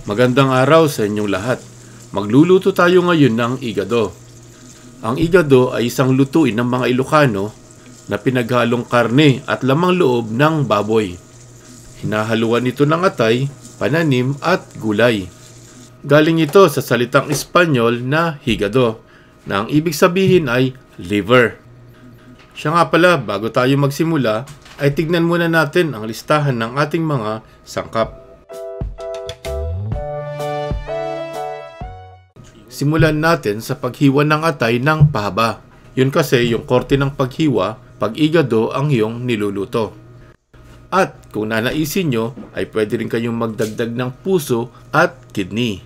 Magandang araw sa inyong lahat. Magluluto tayo ngayon ng igado. Ang igado ay isang lutuin ng mga Ilocano na pinaghalong karne at lamang loob ng baboy. Hinahaluan ito ng atay, pananim at gulay. Galing ito sa salitang Espanyol na higado, na ang ibig sabihin ay liver. Siya nga pala, bago tayo magsimula, ay tignan muna natin ang listahan ng ating mga sangkap. Simulan natin sa paghiwa ng atay ng pahaba. Yun kasi yung korte ng paghiwa pag igado ang iyong niluluto. At kung nanaisin nyo, ay pwede rin kayong magdagdag ng puso at kidney.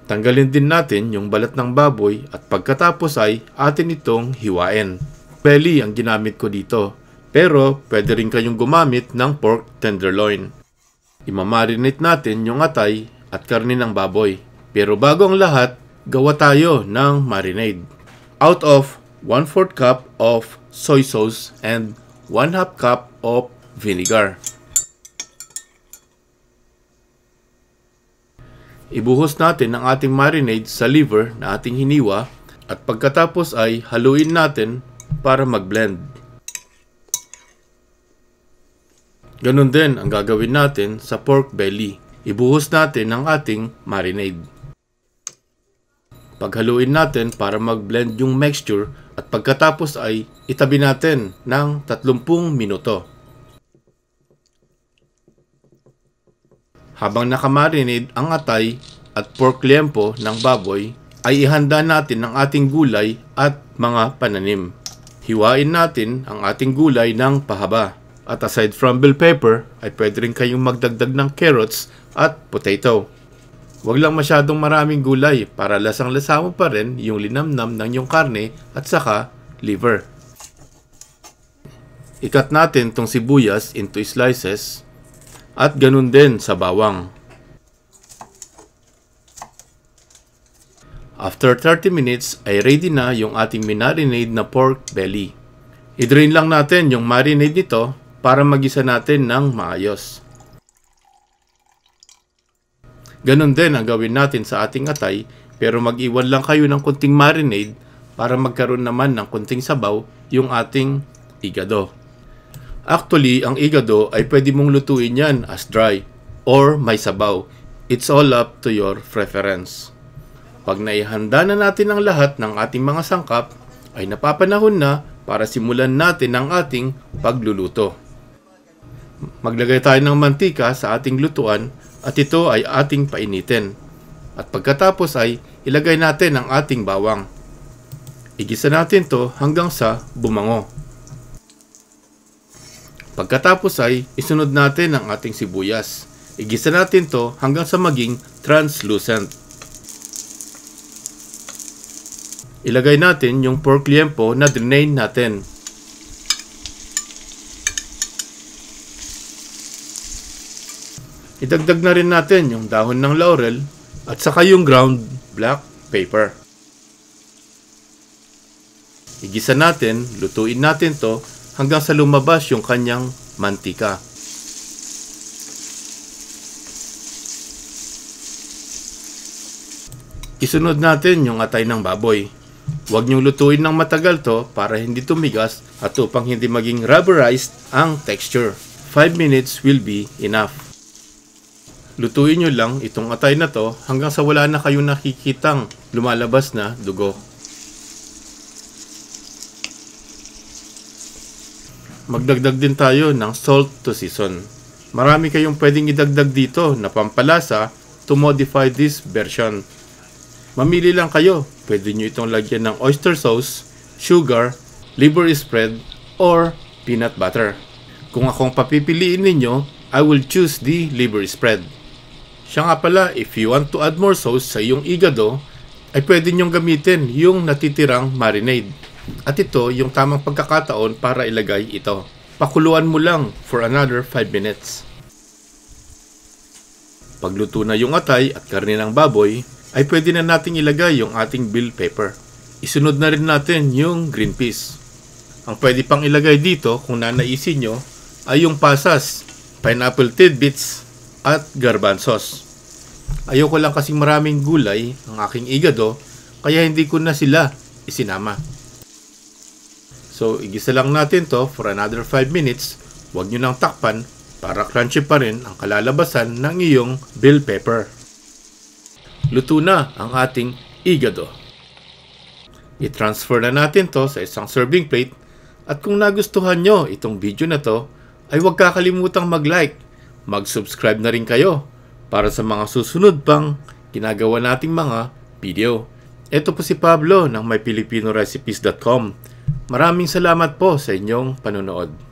Tanggalin din natin yung balat ng baboy at pagkatapos ay atin itong hiwain. Belly ang ginamit ko dito, pero pwede rin kayong gumamit ng pork tenderloin. Imamarinate natin yung atay at karne ng baboy. Pero bago ang lahat, gawa tayo ng marinade. Out of 1/4 cup of soy sauce and 1/2 cup of vinegar. Ibuhos natin ang ating marinade sa liver na ating hiniwa at pagkatapos ay haluin natin para mag-blend. Ganun din ang gagawin natin sa pork belly. Ibuhos natin ang ating marinade. Paghaluin natin para mag-blend yung mixture at pagkatapos ay itabi natin ng 30 minuto. Habang nakamarinate ang atay at pork liempo ng baboy, ay ihanda natin ang ating gulay at mga pananim. Hiwain natin ang ating gulay ng pahaba. At aside from bell pepper, ay pwede rin kayong magdagdag ng carrots at potato. Huwag lang masyadong maraming gulay para lasang-lasa mo pa rin yung linamnam ng iyong karne at saka liver. Ikat natin tong sibuyas into slices at ganun din sa bawang. After 30 minutes ay ready na yung ating minarinade na pork belly. I-drain lang natin yung marinade nito para magisa natin ng maayos. Ganon din ang gawin natin sa ating atay, pero mag-iwan lang kayo ng konting marinade para magkaroon naman ng konting sabaw yung ating igado. Actually, ang igado ay pwede mong lutuin yan as dry or may sabaw. It's all up to your preference. Pag naihanda na natin ang lahat ng ating mga sangkap, ay napapanahon na para simulan natin ang ating pagluluto. Maglagay tayo ng mantika sa ating lutuan at ito ay ating painitin. At pagkatapos ay ilagay natin ang ating bawang. Igisa natin to hanggang sa bumango. Pagkatapos ay isunod natin ang ating sibuyas. Igisa natin to hanggang sa maging translucent. Ilagay natin yung pork liempo na drain natin. Idagdag na rin natin yung dahon ng laurel at saka yung ground black pepper. Igisa natin, lutuin natin to hanggang sa lumabas yung kanyang mantika. Isunod natin yung atay ng baboy. Huwag niyong lutuin ng matagal to para hindi tumigas at upang hindi maging rubberized ang texture. 5 minutes will be enough. Lutuin nyo lang itong atay na to hanggang sa wala na kayong nakikitang lumalabas na dugo. Magdagdag din tayo ng salt to season. Marami kayong pwedeng idagdag dito na pampalasa to modify this version. Mamili lang kayo. Pwede nyo itong lagyan ng oyster sauce, sugar, liver spread, or peanut butter. Kung akong papipiliin ninyo, I will choose the liver spread. Siya nga pala, if you want to add more sauce sa iyong igado, ay pwede nyong gamitin yung natitirang marinade. At ito yung tamang pagkakataon para ilagay ito. Pakuluan mo lang for another 5 minutes. Pagluto na yung atay at karne ng baboy, ay pwede na nating ilagay yung ating bell pepper. Isunod na rin natin yung green peas. Ang pwede pang ilagay dito kung nanaisin nyo ay yung pasas, pineapple tidbits, at garbanzos. Ayoko lang kasing maraming gulay ang aking igado, kaya hindi ko na sila isinama. So, igisa lang natin to for another 5 minutes. Huwag nyo nang takpan para crunchy pa rin ang kalalabasan ng iyong bell pepper. Luto na ang ating igado. I-transfer na natin to sa isang serving plate. At kung nagustuhan nyo itong video na to, ay huwag kakalimutang mag-like, mag-subscribe na rin kayo para sa mga susunod pang ginagawa nating mga video. Ito po si Pablo ng myfilipinorecipes.com. Maraming salamat po sa inyong panonood.